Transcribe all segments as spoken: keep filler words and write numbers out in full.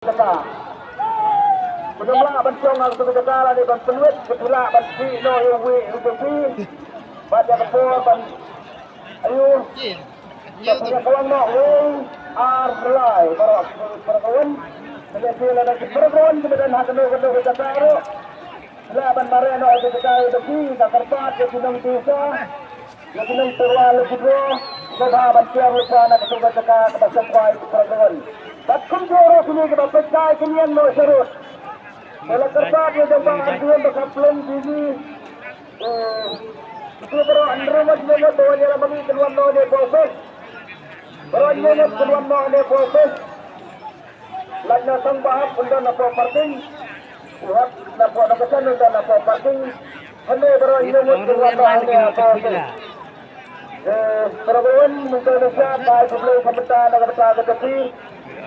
jaka. Ki nang lah ban shong ha katu ka jaka lane ban pynwit, ki lah ban sih noh ïa uwei u jong ki. Bad ïa ka por ban ayu. Ïa ka wan noh wei ar lai baroh ki para kawan. Kane ki lada ki para kawan kiba don ha kano kano ka jaka ruh. Lah ban mareh noh ïa ka jaka ïa ki, ka kyrpad ïa ki nongtisa. Ïa ki nongtyrwa lok ki dro, sngewbha ban tiar lypa na katu ka jaka kaba sngewkhia ïa ki para kawan. Bad kumjuh ruh kine kiba peit kai ki ïeng noh sharud. Te la kyrpad ïa jong ba Arjun ba ka plung busy. Eh, kito baroh hynriew ngut hynñiew ngut ba wan ïalam ma ngi kin wan noh ne post office. Baroh hynñiew ngut kin wan noh ne post office. Lait na song ba hap ynda na poh parking. U hap na poh na ka shan ynda na poh parking. Hynrei baroh hynñiew ngut kin wan noh hangne ha poh office. Eh, para kawan, mynta na sha ba ai khublei ka bynta na ka bynta ka jong phi.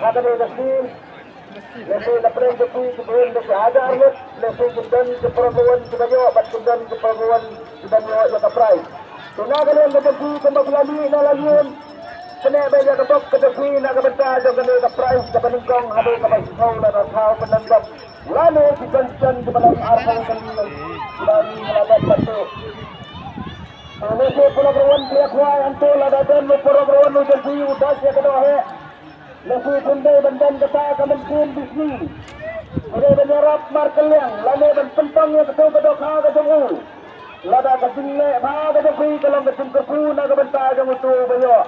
Ha kane ka sngi. Lehse na pdeng jong phi ki don da ki hajar ngut, lehse ki don ki para kawan kiba ïoh bad ki don ki para kawan kiba ïoh ïa ka prize. Te na ka liang ka jong phi kumba phi la mih na la ïeng. Pyneh beit ïa ka bok ka jong phi na ka bynta jong kane ka prize kaba nyngkong haduh kaba shisngew lada thaw pyndonkam. Lane ki konstan kiba long arphew tylli kiba ri la dep pynduh. Te lehse para kawan phi ïa khwai hangto lada don u para kawan u jong phi u dait ïa ka doh heh. Lehse phin dei ban don kata ka mynsiem bisni. Phi dei ban ïarap markylliang lane ban pynpang ïa kato ka dohkha ka jong u. Lada ka jingleh bha ka jong phi ka long ka jingkyrkhu na ka bynta jong uto uba ïoh.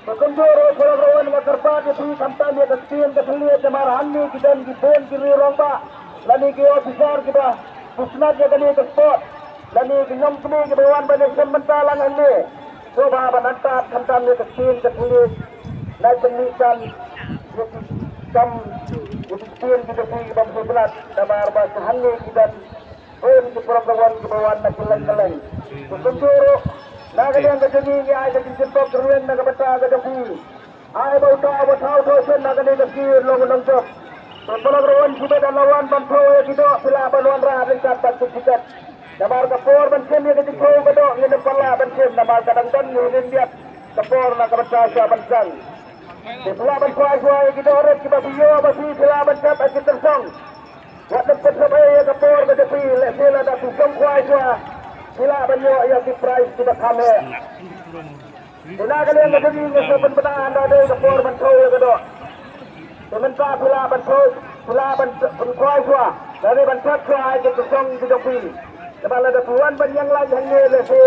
Te kumjuh ruh para kawan nga kyrpad ïa phi khamtam ïa ka ktien ka thylliej namar hangne ki don ki bun ki rangbah lane ki ophisar kiba pynsnat ïa kane ka sport lane ki nongkmie kiba wan ban ïashem bynta lang hangne. Sngewbha ban antad khamtam ïa ka ktien ka thylliej. Nai pynmih kan ïa ki kam ïa ki ktien ki jong phi kiba pynsnat namar ba hangne ki don bun ki para kawan kiba wan na kylleng kylleng. Te kumjuh ruh na ka liang ka jong ngi ngi ai ka jingkynthoh kyrwiang na ka bynta ka jong phi. Ai ba uta uba thaw thoh shen na kane ka sngi long u nongjop. Te para kawan kiba dang la wan ban thoh ïa ki doh phi lah ban wanrah ryngkat bad ki tiket. Namar ka por ban shim ïa ka jingthoh ka doh ngin ym pat lah ban shim namar ka dang don ngi hynnin biang ka por na ka bynta sha ban shang. Te phi lah ban khwai shuwa ïa ki doh rit kiba phi ïoh ba phi phi lah ban shep ha ki tyrsong. Wat nym pynshep ei ïa ka por ka jong phi lehse lada phi shong khwai shuwa phi lah ban ïoh ïa ki prize kiba kham heh. Te na ka liang ka jong ngi nga sa pynbna hynda dei ka por ban thoh ïa ka doh. Te mynta phi lah ban thoh phi lah ban pynkhwai shuwa lane ban shep shuwa ha ki tyrsong ki jong phi. Namar lada phi wan ban ïeng lait hangne lehse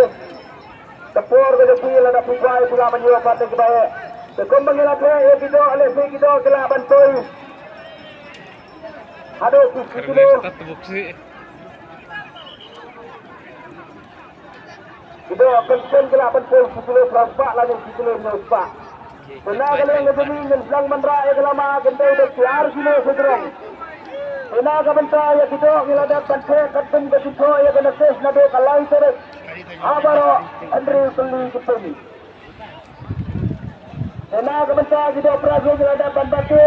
ka por ka jong phi lada phi khwai phi lah ban ïoh pat ïa kiba heh. Te kumba ngi la theh ïa ki doh lehse ki doh ki lah ban toi haduh shi kilo. Ki doh kynsan ki lah ban poi shi kilo phra spah lane shi kilo hynñiew spah. Te na ka liang ka jong ngi ngin sdang ban rah ïa ka lama kan dei da shi ar kilo shi jrong. Te na ka bynta ïa ki doh ngi la dep ban theh katkum ka jingthoh ïa ka notice naduh ka lai tarik ha baroh hynriew tylli ki pung. Te na ka bynta ki doh phra ngi la dep ban bate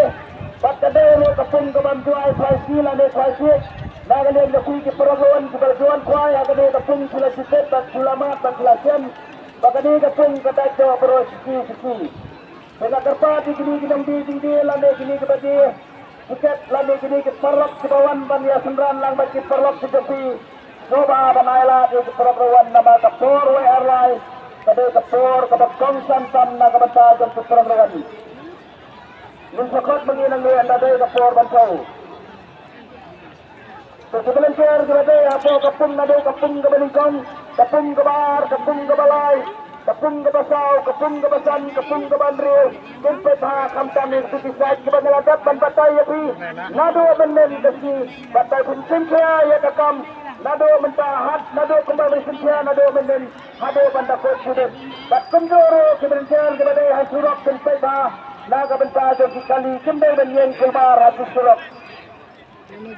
bad ka dei ruh ka pung kaba ym ju ai khwai shi lane khwai shi. Na ka liang ka phi ki para kawan kiba la ju wan khwai ha kane ka pung phi la jied bad phi la mad bad phi la shem. Ba kane ka pung ka dait doh baroh shi shi shi. Te nga kyrpad ïa kine ki nongdie jingdie lane kine kiba die tiket lane kine ki paralok kiba wan ban ïa synran lang bad ki paralok ki jong phi. Sngewbha ban ai lad ïa ki paralok wan namar ka por wei ar lai ka dei ka por kaba kongsan tam na ka bynta jong ki paralok wan. Ngin sa khot ma ngi nangne hynda dei ka por ban thew. Te ki volunteer kiba dei hapoh ka pung naduh ka pung kaba nyngkong, ka pung kaba ar, ka pung kaba lai, ka pung kaba saw, ka pung kaba san, ka pung kaba hynriew. Kin peit bha khamtam ïa kito ki sait kiba ngi la dep ban batai ïa phi naduh mynnin ka sngi. Batai phin synshar ïa ka kam naduh mynta, hat naduh kumba phin synshar naduh mynnin haduh ban da kut judit. Bad kumjuh ruh ki volunteer kiba dei ha surok kin peit bha na ka bynta jong ki kali kim dei ban ïeng kulmar ha ki surok.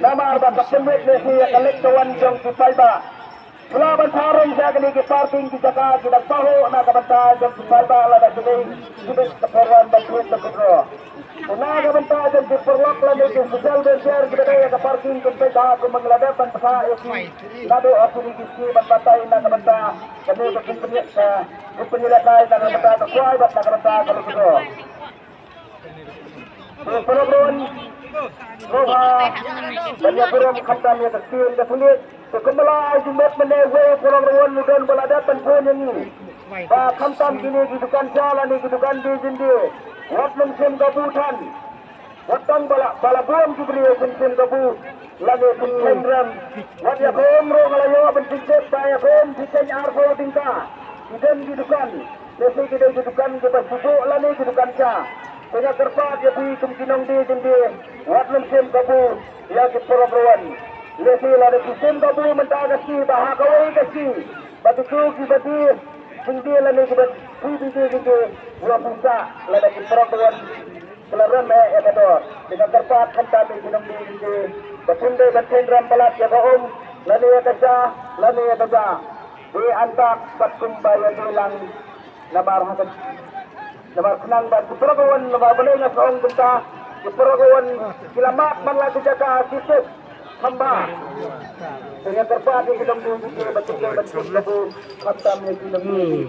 Namar ba ka pynwit lehse ïa ka leit ka wan jong ki paidbah. Phi lah ban phah rung sha kine ki parking ki jaka ki dang pahuh na ka bynta jong ki paidbah lada ki dei ki bit ka por wan ban pynwit ka kudro. Na ka bynta jong ki paralok lane ki social welfare kiba dei ha ka parking kin peit bha kumba ngi la dep ban phah ïa ki naduh ha kine ki sngi ban batai na ka bynta kane ka jingpynïaid ka jingpynïaid lehkai na ka bynta ka kwai bad na ka bynta ka lukudro. Te para bun, Sngewbha ban ïa burom khamtam ïa ka ktien ka thylliej. Te kumba la ai jingmut mynne, uwei u paralok ruh u don ba la dep ban phone ïa ngi ba khamtam kine ki dukan sha lane ki dukan die jingdie, wat nym shim kabu than. Wat tang ba la, ba la bun ki briew kin shim kabu lane kin kheiñ rem. Wat ïa ka um ruh nga la ïoh ban pyntip ba ïa ka um ki kheiñ arphew tyngka. Ki don ki dukan, lehse ki dei ki dukan kiba shu buh lane ki dukan sha. Te nga kyrpad ïa phi kum ki nongdie jingdie, wat nym shim kabu ïa ki paralok ruh. Lehse lada phi shim kabu mynta ka sngi, ba ha kawei ka sngi ba kito kiba die jingdie lane kiba die jingdie jingdie, ïa phi sah lada ki paralok ruh ki la rem eh ïa ka dor. Te nga kyrpad khamtam ïa ki nongdie jingdie ba kin dei ban kheiñ rem palat ïa ka um lane ïa ka sha lane ïa ka ja. Dei antak bad kumba ïa dei lang. Namar ha ka, namar khnang ba ki paralok ruh, namar balei nga sa ong kumta, ki paralok ruh ki la mad man la ki jaka ki tip kham bha. Te nga kyrpad ïa ki nongdie jingdie ba kin dei ban kheiñ kabu khamtam ïa ki nongdie.